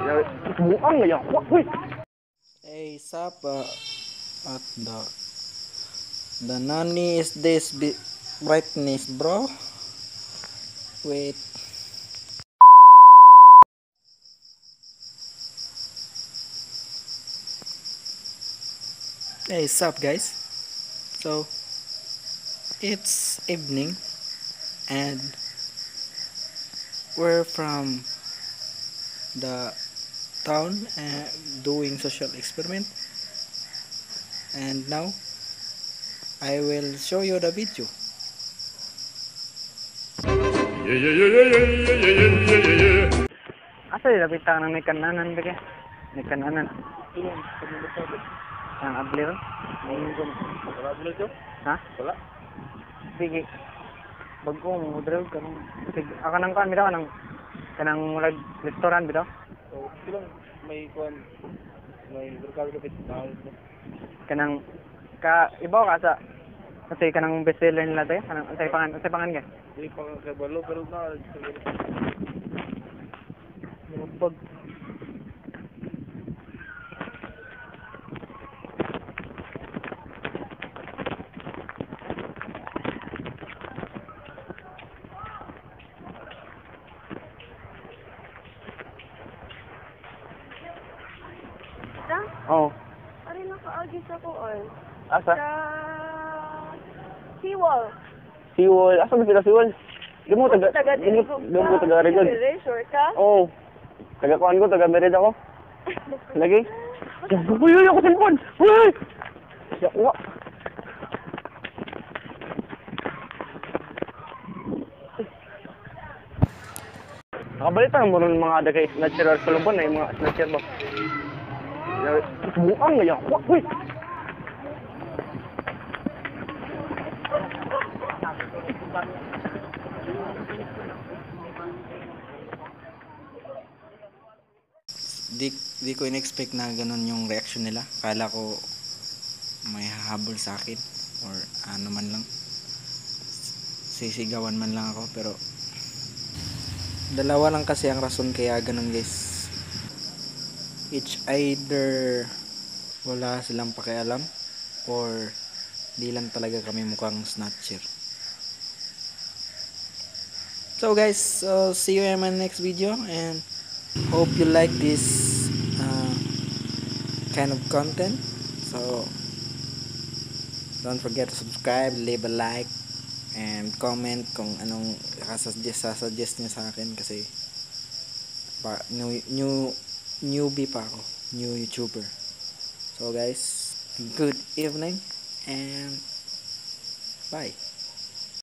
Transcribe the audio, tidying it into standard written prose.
Buang nga uy. Hey, sapa at the nanny is this brightness, bro. Wait. Hey, sup guys? So it's evening and we're from the town doing social experiment, and now I will show you the video. Yeah. Asa di dapat tangan may kananan ba kaya? May kananan. Ang ablir? Wala ablir ko? Ha? Wala. Sige. Bago mo drive ka nung. Sige, ako nang kuan bitaw nang kanang murag restaurant bitaw. So, silang may kuan may barkada kapit na. Kanang ka ibaw ka sa kasi kanang bestseller nila tayo kanang unsay pangan ka? Di pa kabalo pero na Bag. Ta? Oh. Ari nakaagi sa kuan. Asa? Sa Seawall. Seawall. Asa ba sila Seawall? Di mo taga Taga di mo taga Oregon. Sure ka? Oo. Taga kuan ko, taga Mered ako. Lagi. Uy, uy, ako cellphone. Uy, uy. Yawa. Nakabalita mo ron mga dagay snatcher or kulubon na yung mga snatcher ba? Buang nga yawa. Uy. Di ko in-expect na ganun yung reaction nila. Kala ko may hahabol sa akin or ano man lang, sisigawan man lang ako, pero dalawa lang kasi ang rason kaya ganun guys. It's either wala silang pakialam or di lang talaga kami mukhang snatcher. So guys, see you in my next video and hope you like this kind of content. So don't forget to subscribe, leave a like, and comment kung anong sasuggest niyo sa akin kasi pa, newbie pa ako, new YouTuber. So guys, good evening and bye.